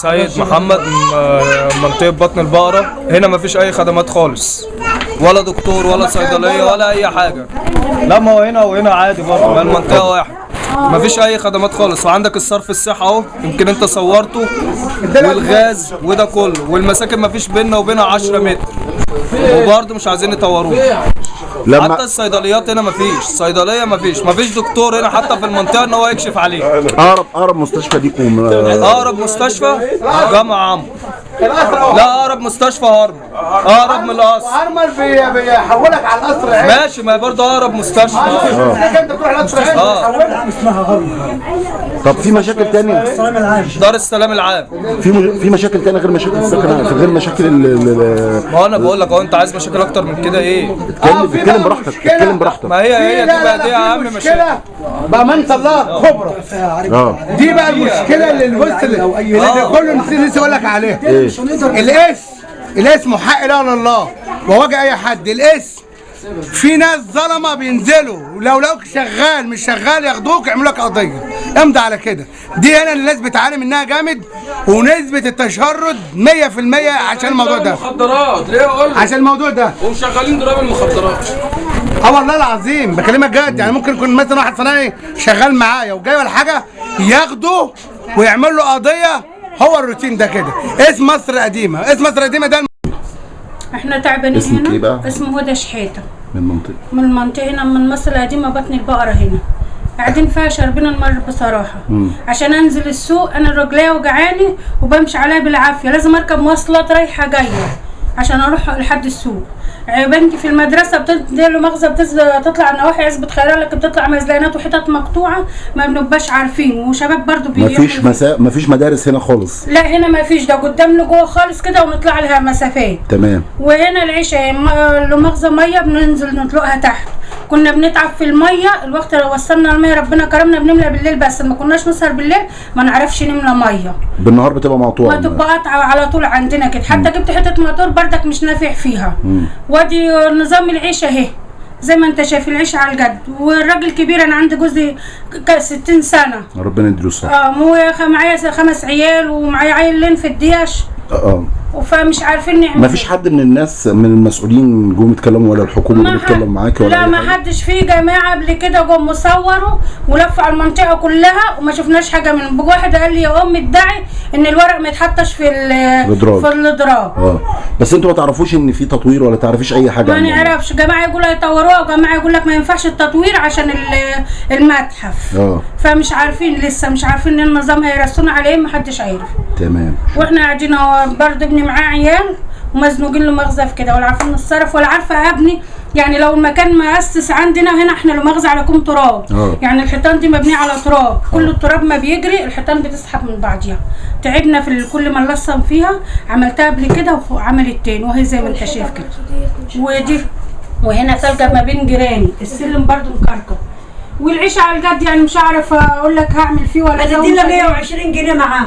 السيد محمد من منطقة بطن البقرة. هنا مفيش أي خدمات خالص، ولا دكتور ولا صيدلية ولا أي حاجة. لا ما هو هنا وهنا عادي برضه، ما المنطقة واحد، مفيش أي خدمات خالص. وعندك الصرف الصحي أهو، يمكن أنت صورته، والغاز وده كله، والمساكن مفيش بيننا وبينها 10 متر، وبرضه مش عايزين يطوروه. حتى الصيدليات هنا مفيش صيدلية، مفيش دكتور هنا حتى في المنطقة ان هو يكشف عليه. اقرب مستشفى ليكم؟ اقرب مستشفى جامعه عمرو. لا اقرب مستشفى هرمل، اقرب من القصر. هرمل بيحولك على القصر. ماشي، ما هي برضه اقرب مستشفى. انت بتروح القصر بيحولك. اسمها هرمل. طب في مشاكل تانية؟ دار السلام العام. في مشاكل تانية غير مشاكل السكن، غير مشاكل ما هو انا بقول لك اهو، انت عايز مشاكل اكتر من كده ايه؟ اتكلم براحتك، اتكلم براحتك. ما هي دي بقى، دي اهم مشكلة بأمانة الله كبرى. دي بقى المشكلة اللي الوسط اللي كله نسيت لسه اقول لك عليها. الاسم حق لا الله وواجه اي حد. الاسم في ناس ظلمه بينزلوا، ولو لقوك شغال مش شغال ياخدوك يعملوا لك قضية. امضي على كده. دي هنا اللي الناس بتعاني منها جامد، ونسبه التشرد 100% عشان الموضوع ده. المخدرات ليه اقول؟ عشان الموضوع ده ومشغلين ضراب المخدرات. والله العظيم بكلمك جد، يعني ممكن يكون مثلا واحد صنايعي شغال معايا وجاي ولا حاجة، ياخده ويعمل له قضية. هو الروتين ده كده. اسم مصر القديمة، اسم مصر القديمة ده. احنا تعبانين. اسمك هنا ايه بقى؟ اسمه هدى شحيته. من منطقة؟ من المنطقة هنا، من مصر القديمة، بطن البقرة هنا. قاعدين فيها شاربين المر بصراحة. عشان انزل السوق انا رجليا وجعاني وبمشي عليها بالعافية، لازم اركب مواصلات رايحة جاية عشان اروح لحد السوق. بنتي في المدرسة بتنزل مغزى، بتطلع نواحي عزبه خيرالك، بتطلع مزلانات وحتت مقطوعة ما بنبقاش عارفين، وشباب برضو مفيش مفيش مدارس هنا خالص. لا هنا مفيش، ده قدام لجوه خالص كده ونطلع لها مسافات. تمام. وهنا العيشة لمغزى مية بننزل نطلقها تحت. كنا بنتعب في المية، الوقت لو وصلنا المية ربنا كرمنا بنملى بالليل، بس ما كناش نسهر بالليل ما نعرفش نملى مية. بالنهار بتبقى مقطوعة، ما تبقى قطعه على طول عندنا كده. حتى جبت حتة موتور بردك مش نافع فيها. وادي نظام العيشة اهي زي ما انت شايف، العيشة على الجد. والراجل كبير، انا عندي جوزي 60 سنة، ربنا يديله الصحة. معايا 5 عيال ومعايا عيلين في الديش. فمش عارفين نعمل. مفيش حد من الناس من المسؤولين جم يتكلموا ولا الحكومة بتتكلم معاك ولا؟ لا ما حدش. في جماعة قبل كده جم وصوروا ولفوا على المنطقة كلها وما شفناش حاجة منهم. واحد قال لي يا ام ادعي ان الورق ما يتحطش في الادراج. في الادراج. بس انتوا ما تعرفوش ان في تطوير ولا تعرفيش اي حاجة؟ ما نعرفش. جماعة يقولوا هيطوروها وجماعه يقول لك ما ينفعش التطوير عشان المتحف. فمش عارفين لسه، مش عارفين ان النظام هيرسونا على ايه، ما حدش عارف. تمام. واحنا قاعدين اهو برضه ابني معاه عيال ومزنوقين له مغزى في كده، ولا عارفين نتصرف ولا عارفه ابني. يعني لو المكان مؤسس عندنا هنا احنا له مغزى على كوم تراب. يعني الحيطان دي مبنية على تراب، كل التراب ما بيجري الحيطان بتسحب من بعضيها. تعبنا في كل ما نلصم فيها. عملتها قبل كده وعملت تاني وهي زي ما انت شايف كده. ودي وهنا تلجأ ما بين جيراني، السلم برضو مكركب. والعيشه على الجد، يعني مش عارفه اقول لك هعمل فيه ولا. هتدينا 120 جنيه معاه.